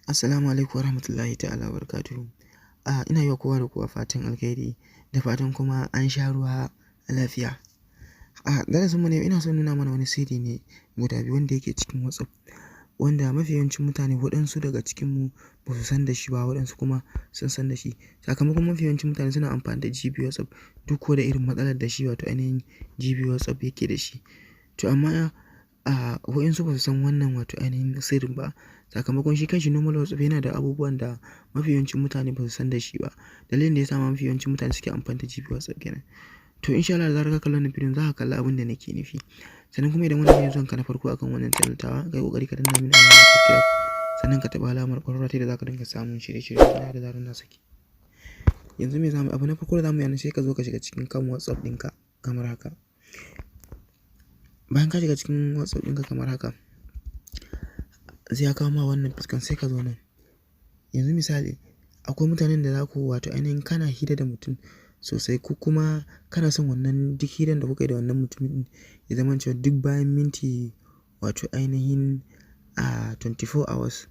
Assalamu alaikum warahmatullahi ta'ala wabarakatuhu. Ina yi wa kowa da kowa fatan alkhairi da fatan kuma an sha ruwa lafiya. A darasin mu na yau ina son nuna mana wani sirri ne guda biyu wanda yake cikin WhatsApp, wanda mafi yawancin mutane, waɗansu daga cikin mu ba su san da shi ba, waɗansu kuma sun san da shi. Sakamakon mafi yawancin mutane suna amfani da GB WhatsApp duk ko da irin matsalar da shi, wato ainihin GB WhatsApp, yake da shi. To amma waɗansu ba su san wannan, wato ainihin sirrin ba. Sakamakon shi kanshi normal WhatsApp yana da abubuwan da mafi yawancin mutane ba su san da shi ba. Dalilin da ya sa ma mafi yawancin mutane suke amfani da GB WhatsApp kenan. To insha Allah, da zarar ka kalli wannan bidiyon, za ka kalli abin da nake nufi. Sannan kuma idan wannan ne zuwanka na farko akan wannan channel tawa, ka yi ƙoƙari ka danna mini alamar subscribe, sannan ka taɓa alamar ƙararrawa ta yadda za ka dinga samun shirye-shirye na da zarar na saki. Yanzu me zamu, abu na farko da zamu yi, sai ka zo ka shiga cikin kan WhatsApp ɗinka kamar haka. Bayan ka shiga cikin WhatsApp ɗinka kamar haka, zai ya kawo ma wannan fuskan, sai ka zo nan. Yanzu misali, akwai mutanen da za ku, wato ainihin kana hira da mutum sosai, ko kuma kana son wannan duk hiran da kuka yi da wannan mutumin ya zama cewa duk bayan minti, wato ainihin 24 hours,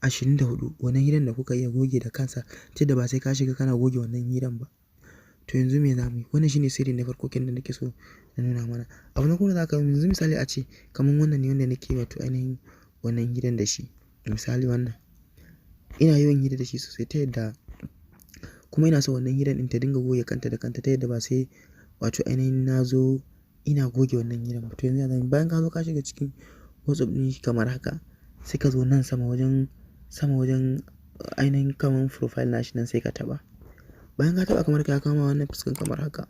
24, wannan hiran da kuka yi ya goge da kansa, ta yadda ba sai ka shiga kana goge wannan hiran ba. To yanzu me za mu yi? Wannan shine sirri na farko kenan da nake so na nuna mana. Abu na farko da za ka yi yanzu, misali a ce kamar wannan ne wanda nake, wato ainihin wannan hiran da shi. Misali wannan. Ina yawan hira da shi sosai, ta yadda kuma ina so wannan hiran ɗin ta dinga goge kanta da kanta, ta yadda ba sai, wato ainihin, na zo ina goge wannan hiran ba. To yanzu ya zamuyi? Bayan ka zo ka shiga cikin WhatsApp ɗin shi kamar haka, sai ka zo nan sama wajen, sama wajen ainihin kamar profile nashi nan, sai ka taɓa. Bayan ka taɓa kamar haka, ya kawo ma wannan fuskan kamar haka.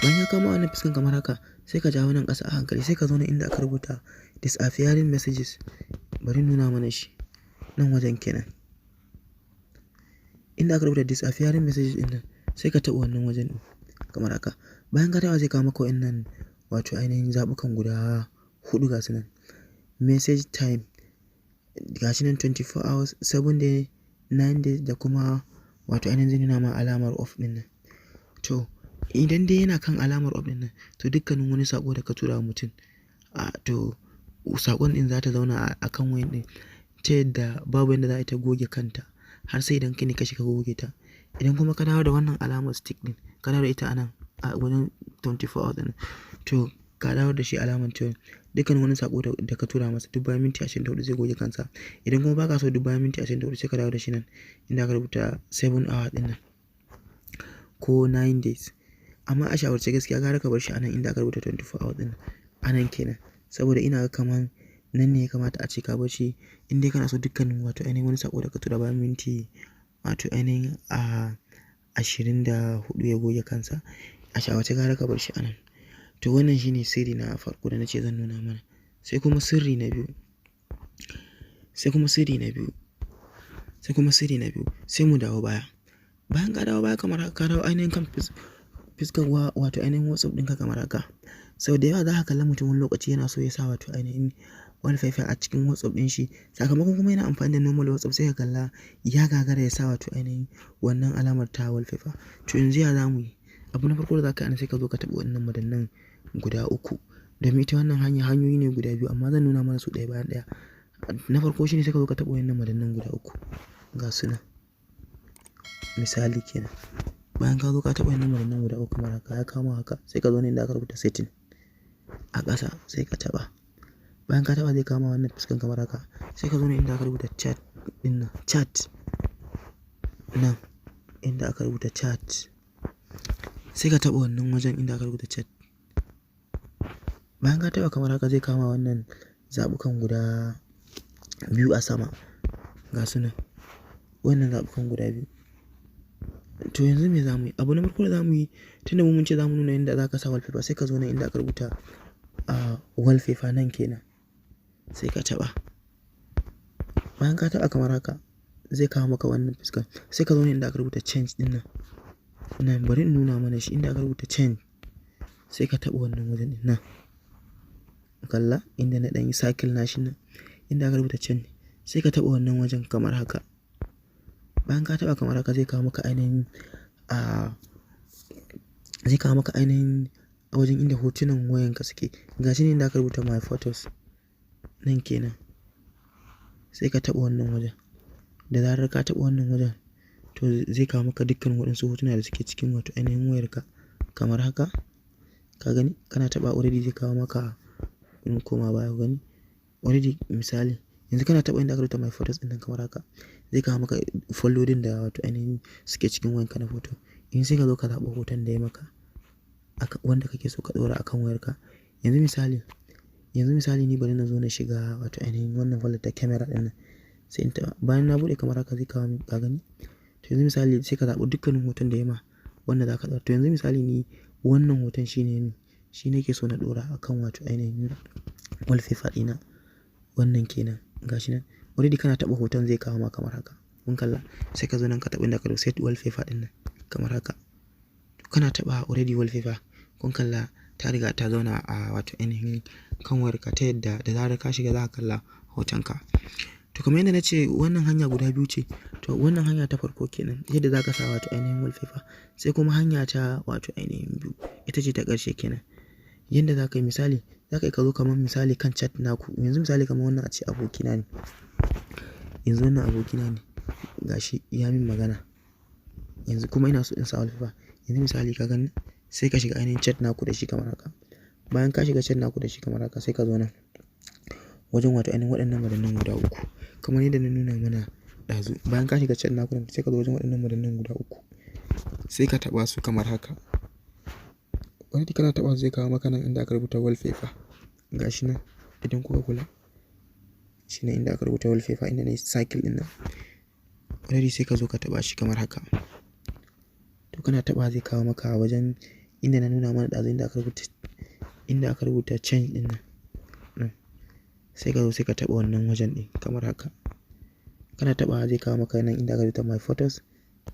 Bayan ya kawo ma wannan fuskan kamar haka, sai ka jawo nan ƙasa a hankali, sai ka zo nan inda aka rubuta disappearing messages. Bari in nuna mana shi. Nan wajen kenan. Inda aka rubuta disappearing messages ɗin nan, sai ka taɓa wannan wajen ɗin kamar haka. Bayan ka taɓa, zai kawo maka wa'innan, wato ainihin zaɓukan guda huɗu, ga su nan. Message time ga shi nan 24 hours, 7 day, 9 days, da kuma, wato ainihin zai nuna ma alamar off ɗin nan. To idan dai yana kan alamar off ɗin nan, to dukkanin wani saƙo da ka tura wa mutum, to saƙon ɗin za ta zauna a kan wayan ɗin, ta yadda babu yanda za a yi ta goge kanta har sai idan kai ne ka shiga goge ta. Idan kuma ka dawo da wannan alamar tick ɗin, ka dawo da ita a nan a wajen 24 hours ɗin, to ka dawo da shi alamar cewa dukkanin wani saƙo da ka tura masa duk bayan minti 24 zai goge kansa. Idan kuma ba ka so duk bayan minti 24, sai ka dawo da shi nan inda aka rubuta 7 hour ɗin nan ko 9 days. Amma a shawarce gaskiya gara ka bar shi a nan inda aka rubuta 24 hours ɗin nan, a nan kenan. Saboda ina ga kaman nan ne ya kamata a ce ka bar shi in dai kana so dukkanin, wato ainihin, wani saƙo da ka tura bayan minti, wato ainihin, 24 ya goge kansa. A shawarce gara ka bar shi a nan. To wannan shine sirri na farko da na ce zan nuna mana. Sai kuma sirri na biyu. Sai kuma sirri na biyu. Sai kuma sirri na biyu. Sai mu dawo baya. Bayan ka dawo baya kamar haka, ka dawo ainihin kan fuskar wato ainihin WhatsApp ɗinka kamar haka. Sau da yawa za ka kalli mutum wani lokaci yana so ya sa, wato ainihin, wallpaper a cikin WhatsApp ɗin shi. Sakamakon kuma yana amfani da normal WhatsApp, sai ka kalla ya gagara ya sa, wato ainihin, wannan alamar ta wallpaper. To yanzu ya za mu yi? Abu na farko da za ka yi anan, sai ka zo ka taɓa wannan madannan guda uku. Domin ita wannan hanya hanyoyi ne guda biyu, amma zan nuna mana su ɗaya bayan ɗaya. Na farko shine sai ka zo ka taɓa wannan madannan guda uku. Ga su nan. Misali kenan. Bayan ka zo ka taɓa wannan madannan guda uku kamar haka, ya kawo ma haka, sai ka zo nan inda aka rubuta setting a ƙasa, sai ka taɓa. Bayan ka taɓa, zai kawo ma wannan fuskan kamar haka. Sai ka zo nan inda aka rubuta chat ɗin nan, chat nan inda aka rubuta chat. Sai ka taɓa wannan wajen inda aka rubuta chat. Bayan ka taɓa kamar haka, zai kawo ma wannan zaɓukan guda biyu a sama. Ga su nan. Wannan zaɓukan guda biyu. To yanzu me za mu yi? Abu na farko da za mu yi, tunda mu mun ce za mu nuna inda za ka sa wallpaper, sai ka zo nan inda aka rubuta wallpaper, nan kenan. Sai ka taɓa. Bayan ka taɓa kamar haka, zai kawo maka wannan fuskan. Sai ka zo nan inda aka rubuta change ɗin nan. Nan, bari in nuna mana shi, inda aka rubuta change. Sai ka taɓa wannan wajen ɗin nan. Kalla inda na ɗan yi circle nashi nan. Inda aka rubuta change. Sai ka taɓa wannan wajen kamar haka. Bayan ka taɓa kamar haka, zai kawo maka ainihin wajen inda hotunan wayanka suke. Ga shi ne inda aka rubuta my photos. Nan kenan. Sai ka taɓa wannan wajen. Da zarar ka taɓa wannan wajen, to zai kawo maka dukkan waɗansu hotuna da suke cikin wato ainihin wayarka kamar haka. Ka gani? Kana taɓa, already zai kawo maka. In koma baya, ku gani. Already misali yanzu kana taɓa inda aka rubuta "my photos" ɗin nan kamar haka, zai kawo maka foldodin da wato ainihin suke cikin wayanka na photo. In sai ka zo ka zaɓi hoton da ya maka wanda kake so ka ɗora akan wayarka. Yanzu misali ni bari na zo na shiga wato ainihin wannan folder ta camera ɗin nan, sai in taɓa. Bayan na buɗe kamar haka, zai kawo min, ka gani. To yanzu misali sai ka zaɓi dukkanin hoton da ya ma wanda za ka ɗora. To yanzu misali ni wannan hoton shine shi nake so na ɗora akan wato ainihin wallpaper ɗina. Wannan kenan, gashi nan. Already kana taɓa hoton, zai kawo ma kamar haka. Kun kalla? Sai ka zo nan ka taɓa inda aka rubuta "set wallpaper" ɗin nan kamar haka. Kana taɓa, already wallpaper, kun kalla, ta riga ta zauna a wato ainihin kan wayarka, ta yadda da zarar ka shiga za ka kalla hotonka. To kamar yadda na ce, wannan hanya guda biyu ce. To wannan hanya ta farko kenan, yadda za ka sa wato ainihin wallpaper. Sai kuma hanya ta wato ainihin biyu, ita ce ta ƙarshe kenan. Yanda za ka yi, misali za ka yi ka zo kamar misali kan chat naku. Yanzu misali kamar wannan, ace abokina ne. Yanzu wannan abokina ne, gashi ya min magana. Yanzu kuma ina so in sa wallpaper. Yanzu misali, ka gani, sai ka shiga ainihin chat naku da shi kamar haka. Bayan ka shiga chat naku da shi kamar haka, sai ka zo nan wajen wato ainihin waɗannan madannan guda uku kamar yadda na nuna mana ɗazu. Bayan ka shiga chat naku, sai ka zo wajen waɗannan madannan guda uku, sai ka taɓa su kamar haka. Already kana taɓa su, zai kawo maka nan inda aka rubuta "wallpaper". Gashi nan, idan kuka kula, shine inda aka rubuta "wallpaper", inda na yi circle ɗin nan. Already sai ka zo ka taɓa shi kamar haka. To kana taɓa, zai kawo maka wajen inda na nuna mana ɗazu, inda aka rubuta "change" ɗin nan. Sai ka zo sai ka taɓa wannan wajen ɗin kamar haka. Kana taɓawa, zai kawo maka nan inda aka rubuta "my photos",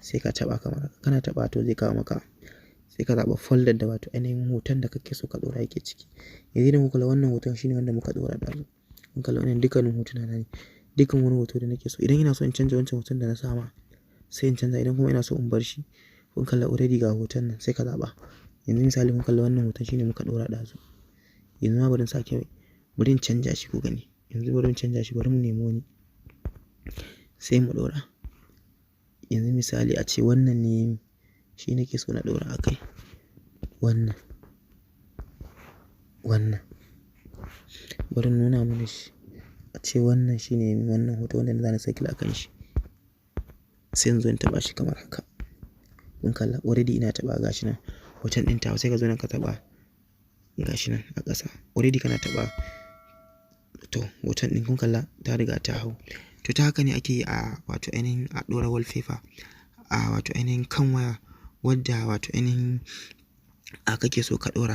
sai ka taɓa kamar haka. Kana taɓa, to zai kawo maka, sai ka zaɓa folder da wato ainihin hoton da kake so ka ɗora yake ciki. Yanzu idan kuka kula, wannan hoton shine wanda muka ɗora ɗazu. Kun kalla, wannan dukkanin hotuna na ne. Dukkan wani hoto da nake so. Idan ina so in canza wancan hoton da na sama, sai in canza. Idan kuma ina so in bar shi, kun kalla, already ga hoton nan, sai ka zaɓa. Yanzu misali, kun kalla, wannan hoton shine muka ɗora ɗazu. Yanzu ma bari in sake, bari in canja shi ku gani. Yanzu bari in canja shi, bari mu nemi wani sai mu ɗora. Yanzu misali ace wannan ne shi nake so na ɗora a kai. Wannan. Wannan. Bari in nuna mana shi. Ace wannan shine wannan hoto wanda na zana circle a kan shi. Sai in zo in taɓa shi kamar haka. Kun kalla, already ina taɓa, gashi nan hoton ɗin tawa. Sai ka zo nan ka taɓa, gashi nan a ƙasa. Already kana taɓa, to hoton ɗin, kun kalla, ta riga ta hau. To ta haka ne ake yi a wato ainihin a ɗora wallpaper a wato ainihin kan waya wadda wato ainihin a kake so ka ɗora.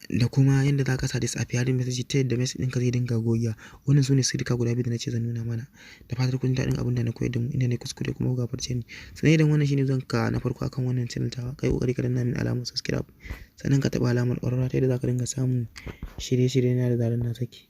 Da kuma yanda za ka sa disappearing message, ta yadda message ɗinka zai dinga gogewa. Wannan su ne sirrika guda biyu da na ce zan nuna mana. Da fatar kun ji daɗin abin da na koyar da mu, inda na yi kuskure kuma ku gafarce ni. Sannan idan wannan shine zuwan ka na farko akan wannan channel tawa, ka yi ƙoƙari ka danna min alamar subscribe. Sannan ka taɓa alamar ƙararrawa ta yadda za ka dinga samun shirye-shirye na da zarar na saki.